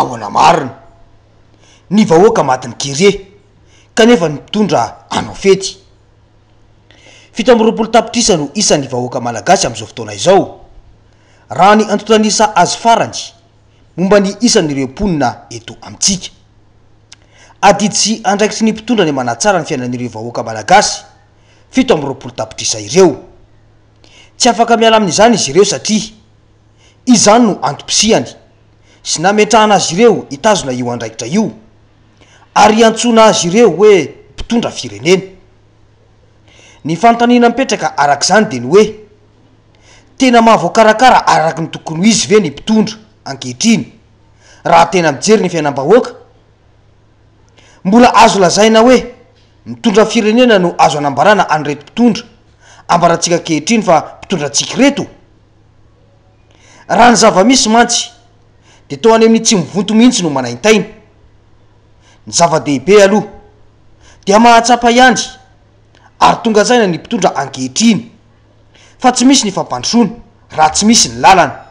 Ahoana marina? Ny vahoaka matin'ny kere, kanefa ny mpitondra hanao fety. 27 tapitrisa no isan'ny vahoaka malagasy amin'izao fotoana izao, raha ny antontan'isa azo farany momba ny isan'ireo mponina eto amintsika. Adidy sy andraikitry ny mpitondra ny manatsara ny fiainan'ireo vahoaka malagasy 27 tapitrisa ireo. Tsy afaka miala amin'izany izy ireo satria izany no antom-pisiany sy nametrahana azy ireo hitazona io andraikitra io ary iantsoana azy ireo hoe mpitondra firenena. Ny fanontaniana mipetraka araka izany dia ny hoe, tena mahavoakarakara araka ny tokony ho izy ve ny mpitondra ankehitriny raha tena mijery ny fiainam-bahoaka? Mbola azo lazaina hoe mitondra firenena no azo anambarana an'ireto mpitondra ambarantsika ankehitriny fa mpitondra antsika ireto? Raha ny zava-misy mantsy dia toa any amin'ny tsy mivonto mihitsy no manaintaina. Ny zava-dehibe aloha dia mahatsapa ihany ary tonga saina ny mpitondra ankehitriny fa tsy misy ny fampandrosoana raha tsy misy ny lalana.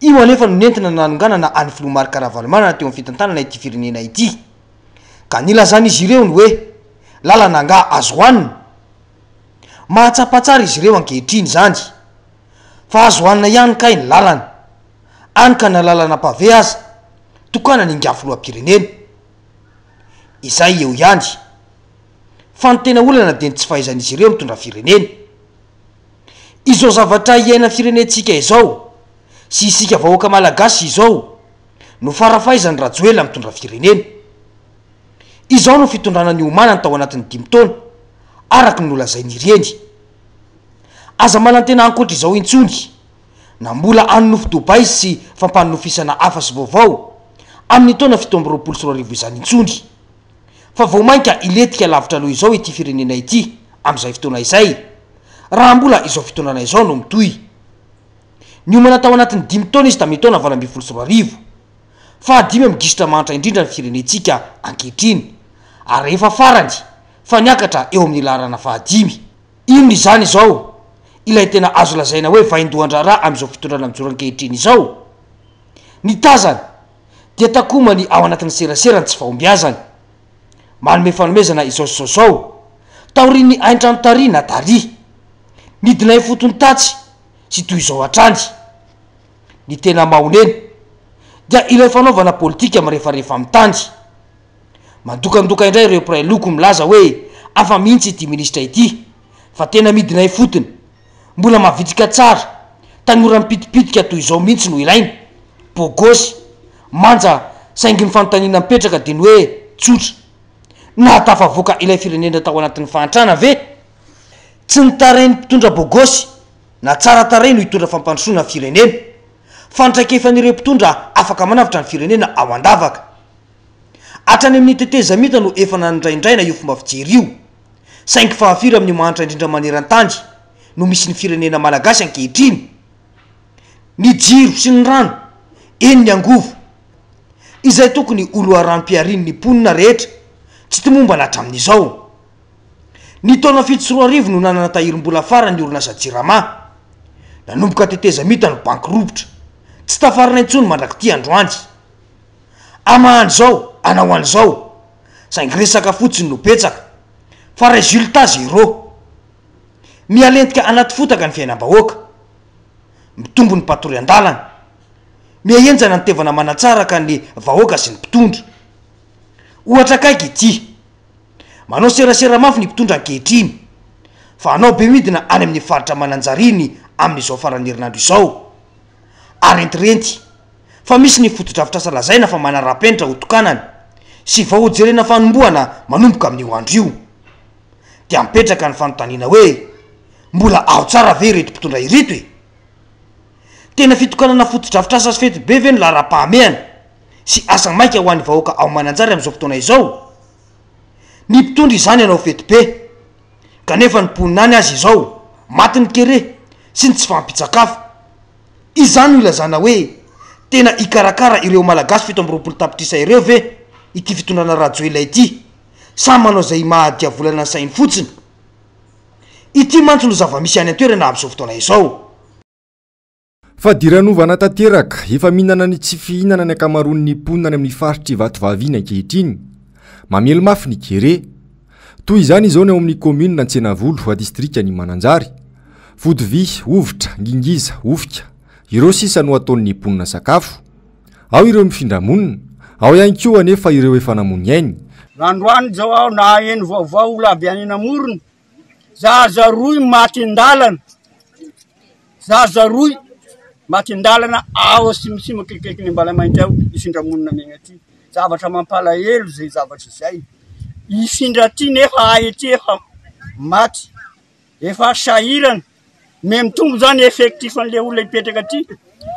Io anefa no nentina nanonganana an'ny filoha Marc Ravalomanana teo amin'ny fitantanana ity firenena ity ka nilazan'izy ireo ny hoe lalana angaha azo hohanina? Mahatsapa tsara izy ireo ankehitriny izany fa azo hohanina ihany kay ny lalana. Any ka na lalana pavé aza tokanana ingahy filoham-pirenena. Izay eo ihany. Fa ny tena olana dia ny tsy fahaizan'izy ireo mitondra firenena. Izao zavatra iainan'ny firenentsika izao sy isika vahoaka malagasy izao no fara-fahaizan'i Rajoelina mitondra firenena. Izao no fitondrana niomanany tao anatin'ny dimy taona, araka ny nolazain'ireny. Aza manantena ankoatra izao intsony, na mbola hanonofy Dubaï sy fampanonofisana hafa sy vaovao amin'ny taona 2027 izany intsony. Fa vao mainka hilentika lavitra noho izao ity firenena ity amin'izay fotoana izay, raha mbola izao fitondrana izao no mitohy. Niomana tao anatin'ny dimy taona izy tamin'ny taona 2018. Fahadimy amin'ny gisitra mahantra indrindra ny firenentsika ankehitriny, ary efa farany fa niakatra eo amin'ny laharana fahadimy. Inona izany izao ilay tena azo lazaina hoe vaindohan-draharaha amin'izao fitondrana mijoro ankehitriny izao? Ny tazana dia takomany ao anatin'ny serasera ny tsy fahombiazany. Manome fanomezana izao sy izao izao, taorian'ny haintrano tary na tary. Nidina ifotony tatsy sy toy izao hatrany. Ny tena mahonena dia ilay fanaovana politika mirefarefa amin'ny tany. Mandokandoka indray ireo mpiray loko milaza hoe hafa mihitsy ity minisitra ity fa tena midina ifotony, mbola mavitrika tsara, tanora mipitipitika toy izao mihitsy no ilaina, bôgôsy, manja saingy ny fanontaniana mipetraka dia ny hoe tsotra, nahatafavoaka ilay firenena tao anatin'ny fahantrana ve? Tsy ny tarehin'ny mpitondra bôgôsy na tsara tarehy no hitondra fampandrosoana ny firenena, fa ny traikefan'ireo mpitondra afaka manavotra ny firenena ao an-davaka. Hatrany amin'ny tetezamita no efa nanindraindraina io fomba fijery io. Saingy fahafiry amin'ny mahantra indrindra maneran-tany no misy ny firenena malagasy ankehitriny? Ny jiro sy ny rano, eny ny angovo, izay tokony ho loharanom-piharian'ny mponina rehetra, tsy tomombana hatramin'izao. Ny taona 2007 no nanana tahirim-bola farany ny orinasa Jirama. Nanomboka tetezamita ny banky rovitra. Tsy tafarina intsony mandrak'ity androany. Hamaha an'izao, hanao an'izao. Saingy resaka fotsiny no betsaka. Fa résultat zéro. Mihalentika anaty fotaka ny fiainam-bahoaka. Mitombo ny mpatory an-dalana. Mihahenjana ny tevana manatsaraka ny vahoaka sy ny mpitondra. Ohatra akaiky ity. Manao serasera mafy ny mpitondra ankehitriny. Fa hanao bemidina any amin'ny faritra Mananjary amin'izao faran'ny herinandro izao. Arentirenty. fa misy ny fotodrafitrasa lazaina fa manara-penitra ho tokanana sy vao hojerena fanombohana manomboka amin'io andro io. Dia mipetraka ny fanontaniana hoe, mbola ao tsara ve ireto mpitondra ireto e? Tena fitokanana fotodrafitrasa sy fety be ve no laharam-pahamehana sy asa maika ho an'ny vahoaka ao Mananjary amin'izao fotoana izao? Ny mpitondra izany hanao fety be, kanefa ny mponina any aza izao matin'ny kere sy ny tsy fahampian-tsakafo. Izany no ilazana hoe tena hikarakara ireo Malagasy 27 tapitrisa ireo ve ity fitondrana Rajoelina ity sa manao izay maha diavolana ny sainy fotsiny? Ity mantsy no zava-misy any an-toerana amin'izao fotoana izao. Fadiranovana tanteraka, efa mihinana ny tsy fihinana ny ankamaroan'ny mponina any amin'ny faritr'i Vatovavy iny ankehitriny. Mamely mafy ny kere. Toy izany izao ny ao amin'ny kaominina Antsenavolo, distrikan'i Mananjary. Vodivy, hovitra, ngingiza, ofika, ireo sisa no ataon'ny mponina sakafo. Ao ireo mifindra monina, ao ihany koa anefa ireo efa namoy ny ainy. Androany izao aho naheno vaovao olona avy any Namorona, zaza roy maty an-dalana, zaza roy maty an-dalana ao Asimosimo akaikikaikin'i Ambalamainty ao, hifindra monina megna aty. Zavatra mampalahelo izay zavatra izay. Hifindra aty nefa ahy aty efa maty, efa sahirana. Mais mitombo zany effectif an'le olona hipetraka aty.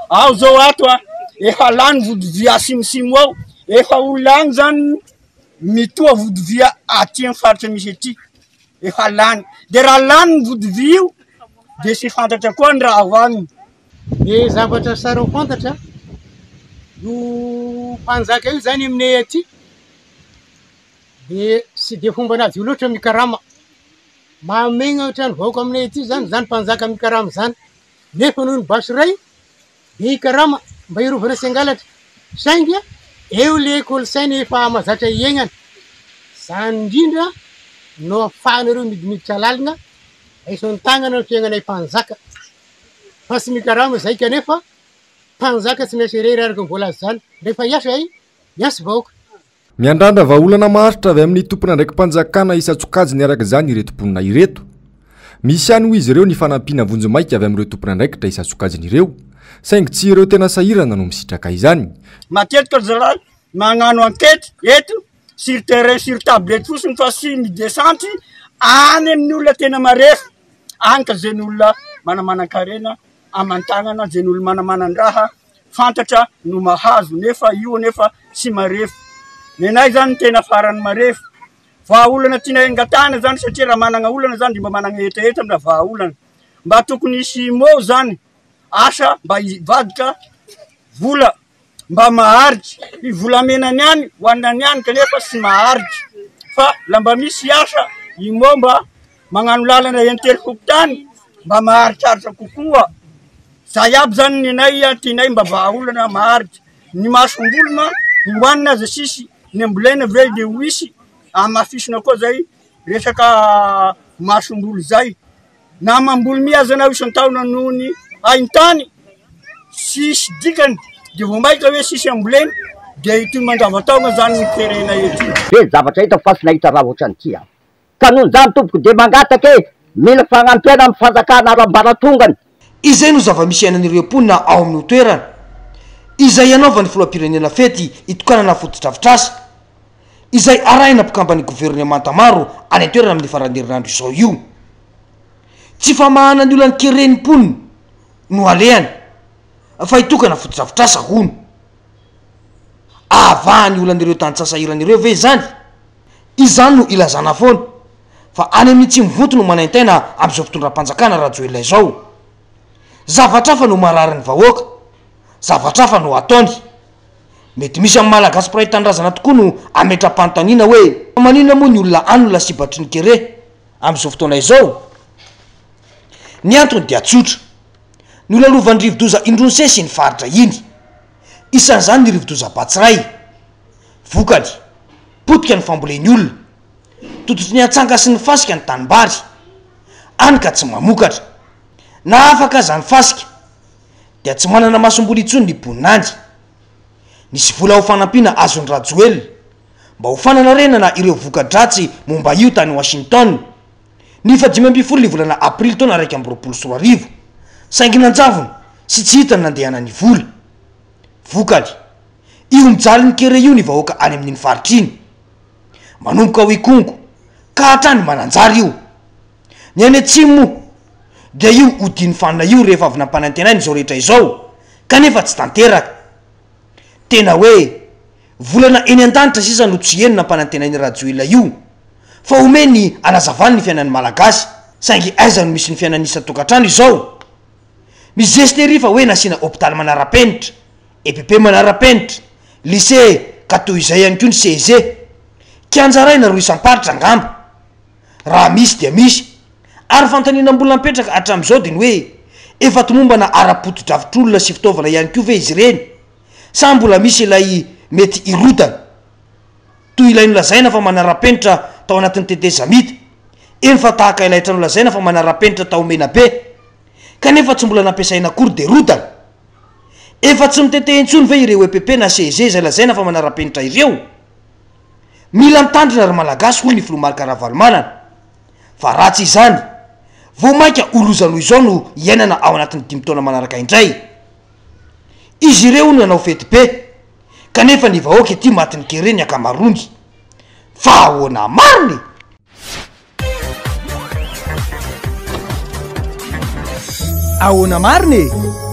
Ao zao ato a, efa lany vodivia asimosimo ao, efa olona agny zany mitoa vodivia aty amin'ny faritra misy aty, efa lany. De raha lany ny vodivia io de tsy fantatra koa ny raha hohaniny. Ny zavatra tsara ho fantatra, io mpanjaka io zany aminay aty de tsy de fomban'azy io loatra mikarama. Mahamenatra ny vahoaka aminay aty zany zany mpanjaka mikarama zany, nefa noho ny basy iray de hikarama mba hiarovana tsy hangalatra, saingy eo le kolontsaina efa mahazatra iainana, zany indrindra no ahafahanareo midimiditra lalina, raiso an-tanana ny fiainanay mpanjaka fa tsy mikarama zay kanefa mpanjaka tsy miasa irery araka ny voalaza zany, rehefa hiasa zay miasa vahoaka. Miandrandra vahaolana maharitra avy amin'ny tompon'andraiki-panjakana isan-tsokajiny araka izany ireto mponina ireto. Misy ihany hoy izy ireo ny fanampiana vonjimaika avy amin'ireo tompon'andraikitra isan-tsokajiny ireo, saingy tsy ireo tena sahirana no misitraka izany. Matetika ry zalahy magnano enquete eto sur terrain sur tablette fotsiny fa tsy mi-descente any amin'ny olona tena marefo, any ka zegny olona manamanan-karena aman-tagnana, zegny olo manamanan-draha. fantatra no mahazo nefa io anefa tsy marefo. Nenay zany tena farany marefo. Vahaolana tianay angatahana zany satria raha manana olana zany de mba manana hetaheta amina vahaolana. Mba tokony hisy mot zany asa mba hivadika vola mba maharitra. Ny volamena ny any hohanina ny any kanefa tsy maharitra fa la mba misy asa i mot mba magnano lalana inter-fokontany mba maharitraritra kokoa. Zay aby zany ny anay tianay mba vahaolana maharitra. Ny masomboly ma ny hohanina aza sisy, ny ambolena ve de ho hisy? Hamafisina koa zay resaka masomboly zay. Na mamboly mi aza anao isan-taona noho ny haintany tsisy dikany de vao maika hoe tsisy ambolena de ity mandavantaona zany ny terena ety. Be ny zavatra hitako fa tsy nahita raha ohatran'ity aho. Ka noho izany tompoko dia mangataka e! Mila fanampiana amin'ny fanjakana ara-ambaratongany. Izay no zava-misy iainan'ireo mponina ao amin'io toerana izay hanaovan'ny filoham-pirenena fety hitokanana fotodrafitrasa izay arahina mpikamban'ny governemanta maro any an-toerana amin'ny faran'ny herinandro izao io. Tsy famahana ny olan'ny kere ny mponina no alehany fa hitokana fotodrafitrasa hono. Ahavaha ny olan'ireo tantsaha sahirana ireo ve izany? Izany no ilazana foana fa any amin'ny tsy mivonto no manaintaina amin'izao fitondram-panjakana Rajoelina izao. Zavatra hafa no marary ny vahoaka, zavatra hafa no ataony. Mety misy amin'ny Malagasy mpiray tanindrazana tokoa no hametra-panontaniana hoe maninona moa ny olona any no lasibatry ny kere amin'izao fotoana izao? Ny antony dia tsotra, nolalovan'ny rivodoza indroa nisesy iny faritra iny. Isan'izany ny rivodoza Batsirai. Vokany, potika ny fambolen'ny olona. Tototry ny antsanga sy ny fasika ny tanimbary. Any ka tsy mamokatra. Na afaka aza ny fasika, dia tsy manana masomboly intsony ny mponina any. Nisy vola ho fanampiana azon'i Rajoelina mba ho fananarenana ireo voka-dratsy momba io tany Washington, ny faha-15 ny volana aprily taona 2021, saingy nanjavona sy tsy hita ny nandehanan'ny vola. Vokany, io mijaly ny kere io ny vahoaka any amin'iny faritra iny. Manomboka ao Ikongo ka hatrany Mananjary io. Ny any atsimo moa dia io odian'ny fanina io rehefa avy nampanantenaina izao rehetra izao kanefa tsy tanteraka. Tena hoe volana eny an-danitra sisa no tsy heno nampanantenain'i Rajoelina io fa omeny hanazavany ny fiainan'ny Malagasy saingy aiza no misy ny fiainan'ny isan-tokantrano izao? Mizesta ery fa hoe nasiana hopitaly manara-penitra, EPP manara-penitra, lycée ka toy izay ihany koa ny CEG. Kianja iray na roa isam-paritra angamba. Raha misy dia misy. Ary fanontaniana mbola mipetraka hatramin'izao dia ny hoe, Efa tomombana ara-potodrafitr'olona sy fitaovana ihany koa ve izy ireny sa mbola misy ilay mety hirodana? Toy ilay nolazaina fa manara-penitra tao anatin'ny tetezamita. Eny fa tahaka ilay trano lazaina fa manara-penitra tao Menabe. Kanefa tsy mbola nampiasaina akory dia rodana. Efa tsy mitete intsony ve ireo EPP na CEG izay lazaina fa manara-penitra ireo? Mila mitandrina ry Malagasy hoy ny filoha Marc Ravalomanana. Fa raha tsy izany, vao mainka ho loza noho izao no hiainana ao anatin'ny dimy taona manaraka indray. Izy ireo hono nanao fety be, kanefa ny vahoaka ety matin'ny kere ny ankamaroany. Fa ahoana marina e? Ahoana marina e?